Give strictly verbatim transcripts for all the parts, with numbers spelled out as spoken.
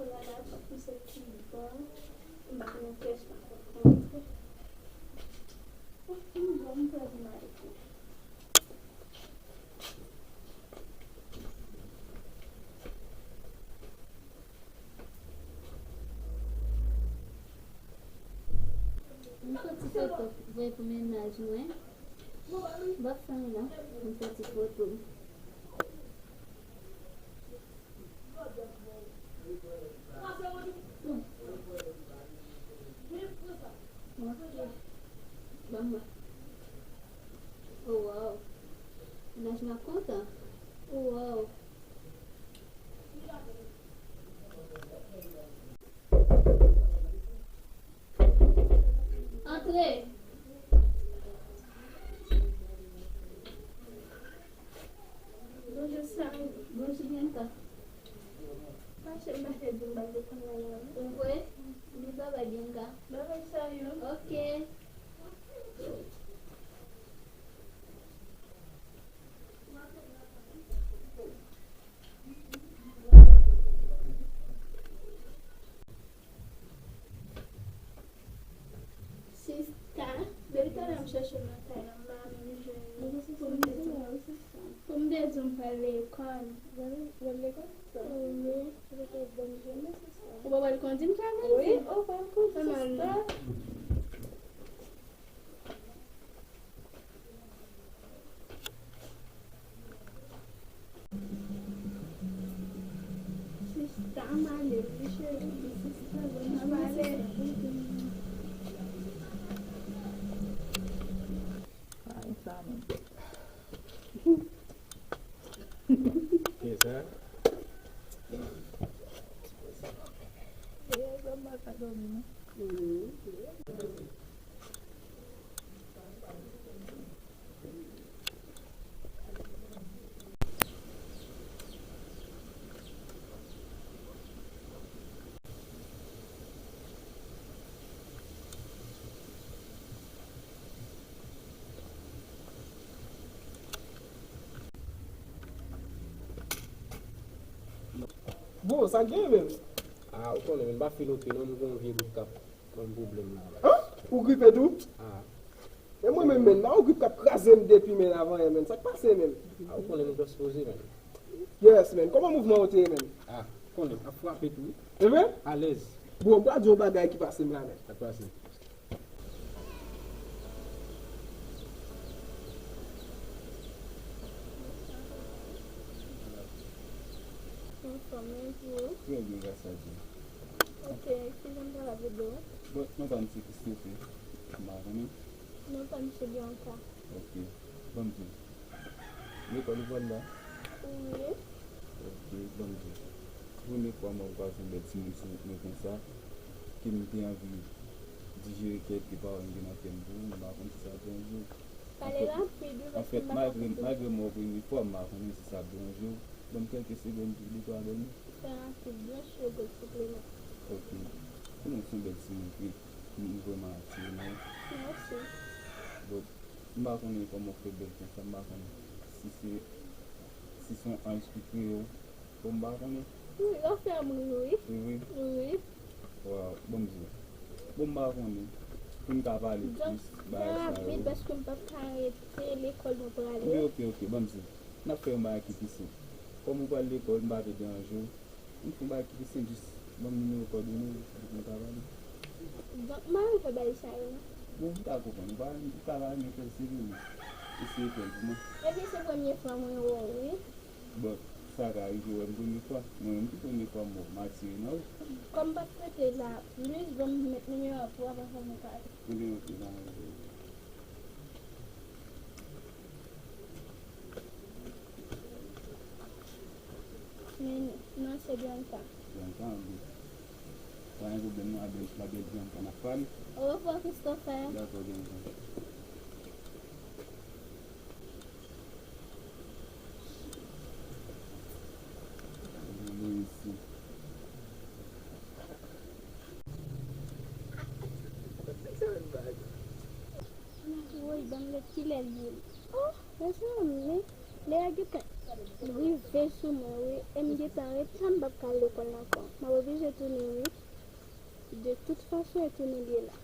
Bagay ap pouse pi bon. M pa konn kiyès pa konn. Bon, m pèdi mari. M fè ti foto vre pou mennaj mwen. M ap fè l la. M fè ti foto. Ok. Ban mwen. Oh, wow. Mennaj mwen ap kontan. Oh, wow. Antre. Bonjou, Sam. Bonjou, Bianca. Mache, m pa te di m pa te konn nan yon. Ou kwè? Di babay, Bianca. Babay, Sam. Ok. Sista, depi talè m chèche w nan kay la, m pa menm jwenn ou. Pou m te di w, pou m te di w m pral lekòl. Ou pral lekòl? Wi. Ou pa pral kondi m pral lekòl? Wi, ou pral kondi, sista. Sista, m ale wi, cheri. Sista, bon, m ale. Ay, sa, man. Kisa? Yo, sa m pa ka dòmi, non. Bon, sa k genyen menm? Ah, ou konnen, men m pa fin oke non, m gen yon vye bout k ap ban m pwoblèm la. An? Ou gripe tou? Ah. E mwen menm, menm, nan yon grip k ap kraze m depi men avan yè, menm. Sa k pase menm? Ah, ou konnen m just poze, menm. Yes, menm. Kòman mouvman yo te ye, menm? Ah, konnen, ap frape tou. E vre? Alèz. Bon, m pral di yon bagay ki pase m la, menm. Sa k pase? Anfòm, e pou ou? Trè byen, gras a Dye. Ok, kijan m kapab ede w? Bon, non pa misye Christophe, m pa konnen. Non pa misye Bianca. Ok, ban m di w. Lekòl ou pral la? Wi. Ok, ban m di w. Premye fwa m wè w kwaze yon bèl timoun sou wout mwen konsa, ke m te anvi dijere kèk pawòl m gen nan kè m pou ou, m pa konn si sa ap deranje w. Pale rapid, wi, paske m pa konn. Anfèt, malgre, malgre m wè w premye fwa, m pa konnen si sa ap deranje w. Ban m kèlke segonn pou w dekwa dènye. Fè rapid, byen souple, souple, non. Ok. Ou menm se yon bèl timoun ki, m vrèman atire nan ou. Mèsi. Bon, m pa konnen kòman w fè bèl konsa, m pa konnen si se, si se yon anj ki kreye w. Bon, m pa konnen. Wi, w ap fè m ri, wi. Wi, wi. Wi. Waw, bon, m di w. Bon, m pa konnen. Pou n ka pale plis, bagay sa yo. Fè rapid, paske m p ap ka rete, lekòl mwen prale. Wi, ok, ok, ban m di w. N ap fè yon bagay ki pi senp. Kòm ou pral lekòl, m pa vle deranje w. M fè yon bagay ki pi senp, jis ban m nimewo kòdone w, pou n ka pale. Donk, m pa vle fè bagay sa yo, non. Bon, m ka konprann. Ou pa, ou ka pa renmen fè l, se vre, men eseye fè l pou mwen. Epi se premye fwa mwen wè w, wi. Bon, sa ka rive wè m premye fwa. Mwen menm tou premye fwa m wè w, m atire nan ou. Kòm m p ap rete la plis, ban m met nimewo a pou w, apre sa nou pale. Ebyen, ok, pa gen pwoblèm. Men non, se Bianca. Bianca, anben. Pa gen pwoblèm non, a bèl, la bèl Bianca, n ap pale. Orevwa, Christopher. Dakò, Bianca. Woy, ban m lè kilè l ye. Oh, mezanmi, lè a gentan. Rive sou mwen, wi. E m gentan ret la, m p ap ka al lekòl ankò. M ap oblije tounen, wi. De tout fason, e tounen l ye la.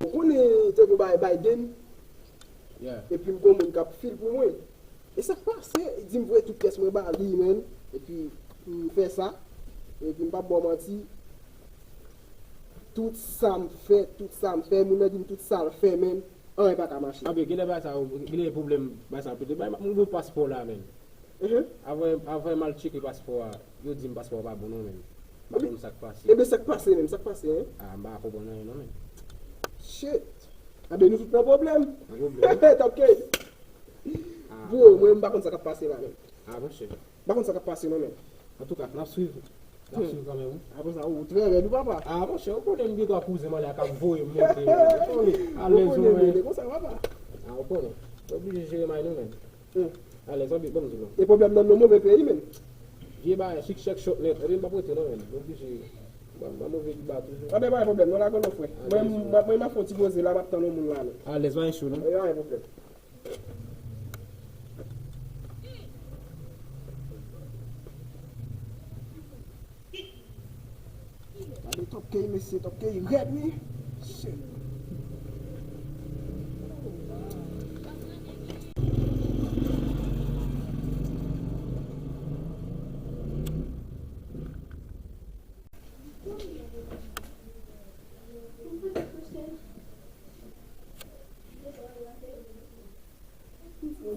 Ou konnen te gon bagay Biden? Yeah. Epi m gon moun k ap fil pou mwen. E sa k pase? Li di m voye tout pyès mwen ba li, menn. Epi m fè sa. Epi m p ap ba w manti. Tout sa m fè, tout sa m fè, moun nan di m tout sa l fè, menn. Anyen pa ka mache. Anben, genlè bagay sa yo, genlè pwoblèm bagay sa yo pete. Bay, m voye paspò la, menn. Mhm. Avan, avan m al tcheke paspò a, yo di m paspò a pa bon non, menn. M pa konn sa k pase. Ebyen, sa k pase menm? Sa k pase, en? Ah, m pa konprann anyen non, menn. Shit. Anben, nou tout nan pwoblèm. Nan pwoblèm. Top K. Ah. Bro, mwen, m pa konn sa k ap pase la, menn. Ah, monchè. M pa konn sa k ap pase non, menn. Antouka, n ap swiv. N ap swiv kanmenm, wi. Apre sa, ou trè rèd, wi, papa. Ah, monchè, ou konnen m gen twa kouzen m anlè a k ap voye m monte, menn. Ou konnen, alèz ou, menn. Ou konnen, men, konsa, papa. Ah, ou konnen. Oblije jere may nou, menn. Hmm. Alèz, anpil, ban m di nou. E pwoblèm nan nou move peyi, menn. Vye bagay, chik chèk chòt nèt. Ebyen, m p ap rete non, menn. M oblije. Ban m move ki ba toujou. Anben, pa gen pwoblèm, non, lage w non, frè. Mwen, mwen, mwen, m ap fè yon ti poze la, m ap tann yon moun la, menn. Alèz, pa gen cho, non. E, pa gen pwoblèm. Gade Top K, mesye, Top K rèd, wi. Shit.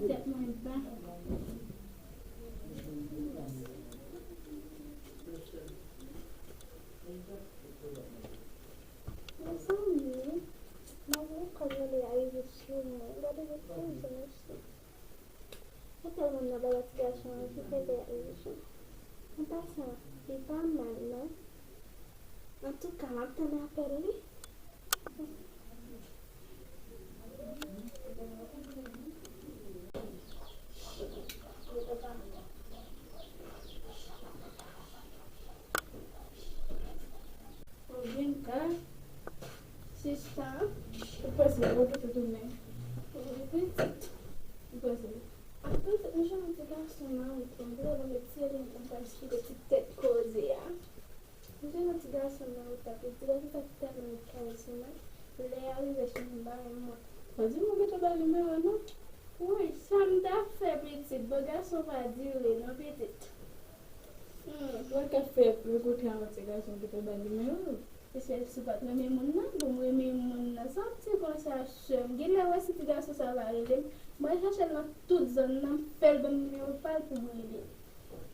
Tèt mwen ba. Mezanmi, malgre kòb yo te rive sou mwen, gade yo toujou mesye. Apèl moun nan ba ti gason an ki fè bèl rezon. An pasan, li pa mal non. Antouka, m ap tann apèl li. Ou vin ka, sista, ou panse ou te tounen. Ou vin pitit, ou panse. Apre, m jwenn yon ti gason nan wout lan, m te wè l met ti ren konpa ki te ti tèt koze a. M jwenn yon ti gason nan wout la, epi ti gason sa tèlman kay sou mwen, lè a rive sou mwen, m pa menm monte. Ou di m ou gentan ba l nimewo a non? Wi, sa m ta fè pitit, bon gason pa dire non pitit. Hmm. Mwen ka fè renkontre a yon ti gason ki te ba l nimewo. Mesye, si w pa t renmen moun nan, bon, m renmen moun nan. Sa w ap di konsa, sè m? Genlè w wè si ti gason sa va rele m. Mwen chache l nan tout zòn nan, m fè l ban m nimewo pa l pou mwen rele l.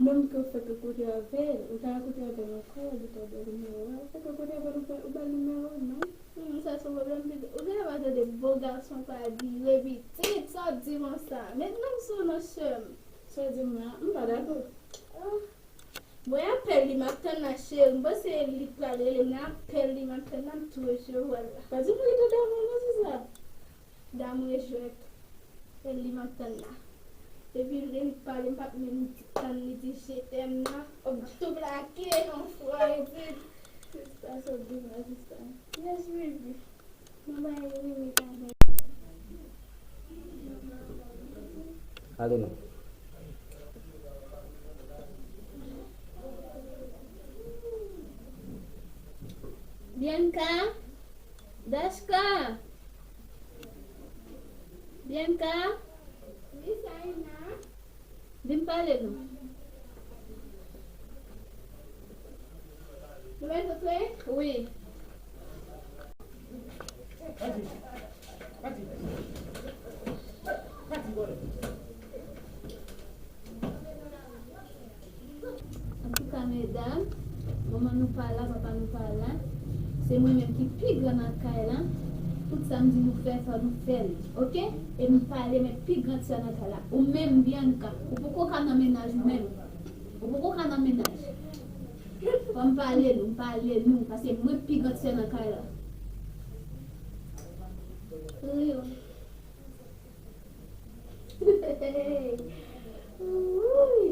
Menm ke w fèk rankontre avè l, ou ta rankontre avè l ankò, li ta ba w nimewo a, ou fèk rankontre avè l, ou ba l nimewo a, non? Hmm, sa se yon pwoblèm pitit. Ou genlè pa tande bon gason pa dire pitit, sa w ap di konsa? Met non m sou non sè m. Sa w di m la, m pa dakò. Ah. Mwen apèl li, m ap tann la, cheri. M panse li pral rele m nan apèl li, m ap tann, m ap tou resevwa l la. Pa di m ou gentan damou non, sista. Damou e jwèt. E li m ap tann la. Depi l vin pale, m p ap menm tann li di je t'aime nan. M ap tou plake yon fwa epi. Sista, sa w di m la, sista. Yes, baby. Mwen ba li limit avè l. Ale non. Bianca, Dashka, Bianca. Wi, Saïna. Vin pale nou. Nou mèt antre? Wi. Antouka, medam, manman nou pa la, papa nou pa la. Se mwen menm ki pi gran nan kay la. Tout sa m di nou fè, fò nou fè l, oke? E m pale, men pi gran sè nan kay la. Ou menm, Bianca, ou poko ka nan mennaj ou menm. Ou poko ka nan mennaj. Fò m pale nou, m pale nou, paske mwen pi gran sè nan kay la. Wouy,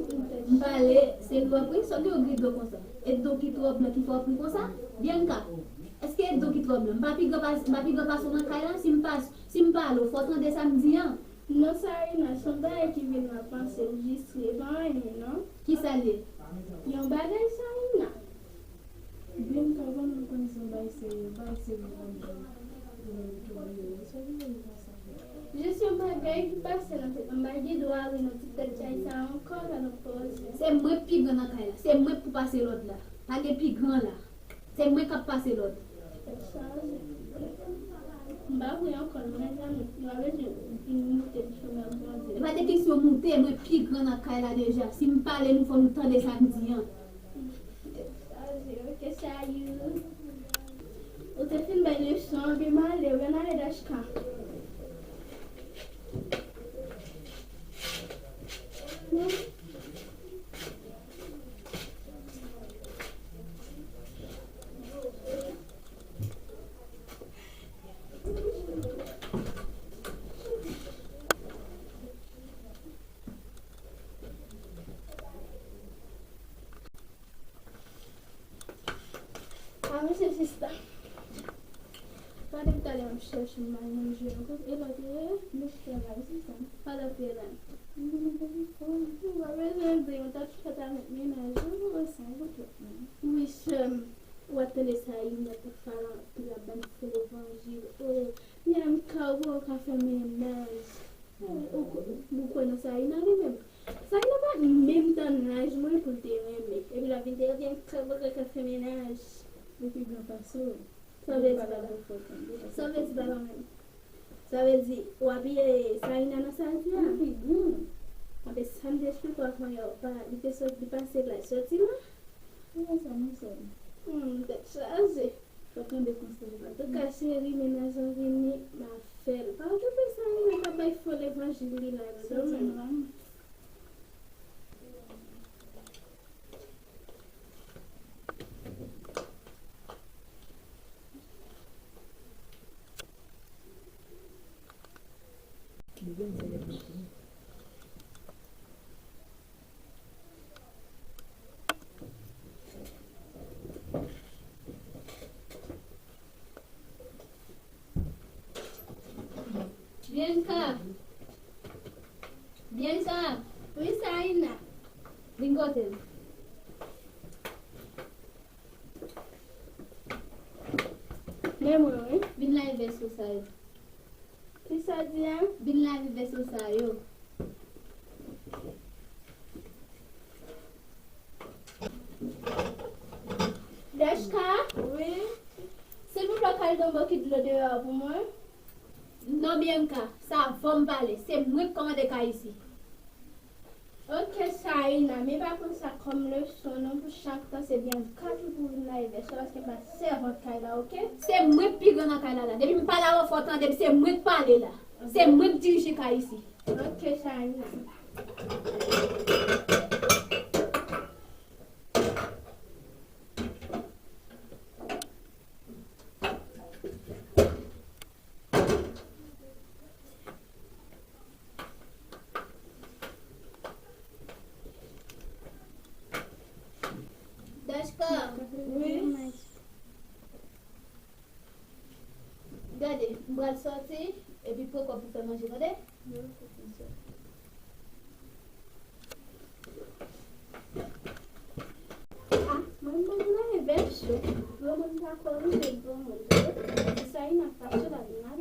m pale, se dlo w ap ri, sa w gen w ri dlo konsa? E dlo ki twò blan ki fè w ap ri konsa? Bianca, èske e dlo ki twò blan? M pa pi gran pas-, m pa pi gran pase w nan kay la? Si m pas-, si m pale w, fò w tande sa m di an. Non, Saïna, se yon bagay ki vin nan panse m, jis ri, e pa anyen, non. Kisa l ye? Yon bagay, Saïna. Bianca, ban m konnen se yon bagay serye, yon bagay serye, ban m konnen. Ou menm tou, ou ye, se vin konsa. Jis yon bagay ki pase nan tèt mwen, m pa gen dwa ri nan ti tèt chay sa ankò, sa nan poze. Se mwen k pi gran nan kay la, se mwen k pou pase lòd la. Pa gen pi gran la. Se mwen k ap pase lòd. Tèt chaje. M pa vle ankò non, mezanmi. Nou pa bezwen vin moute sou mwen, Bondye. E pa de kesyon moute, mwen pi gran nan kay la deja. Si m pale, nou fò nou tande sa m di an. Tèt chaje, ok, Sayou. Ou te fin bay leson an, byen m ale, wi, ann ale, Dachka. A, mesye, sista. Gade m talè m ap chèche m al manje ankò. E lòt yo ye? Mesye la, sista. Pa lòt yo la. M pa bezwen di, mwen t ap chita avèk mennaj ou, ou san gout lòt moun. Wi, sè m. W ap tande Saïna t ap pale anpil, ap ban m fo levanjil. O, Bianca, ou ka fè mennaj. Ou, ou, ou kwè nan Saïna li menm? Saïna pa menm tan laj mwen pou l te renmen. Epi l ap vin di, ebyen, kè bòkè kè fè mennaj. Li pi gran pase w. Sa vle di papa. Sa vle di papa menm. Sa vle di, w ap ye Saïna nan sa l di a? Li pi gran. Anben, sa m te esplike w avan yè, pa, li te sot, li pase laj soti la. Kòman sa, mwen sè m? Hmm, tèt chaje. Fò tande konsèy la. Antouka, cheri, mennaj lan vini, m a fè l. Pa okipe sa, li menm k ap bay fo levanjil li la, non. Soti nan la, non. Bianca! Bianca! Wi, Saïna. Vin kote m. Men mwen, wi. Vin lave vès ou sa yo. Kisa w di a? Vin lave vès ou sa yo. Dachka? Wi? Silvouplè, w ka al nan bokit dlo deyò a pou mwen? Non, Bianca, se avè w m pale. Se mwen k kòmande kay isi. Ok, Saïna, men pa pran sa kòm leson non, pou chak tan se Bianca ki pou vin lave vès ou, paske m pa sèvant kay la, ok? Se mwen k pi gran nan kay la la. Depi m pale avè w, fò w tande m, se mwen k pale la. Se mwen k dirije kay isi. Ok, Saïna. Dachka. Wi. Gade, m pral sòti, epi poko pou fè manje, tande? Wi, ok, sè. Ah, mwen, mwen, mwen, vèb cho. Granmoun pa kwè rive granmoun, tande? Se sa, li nan fache la, li nan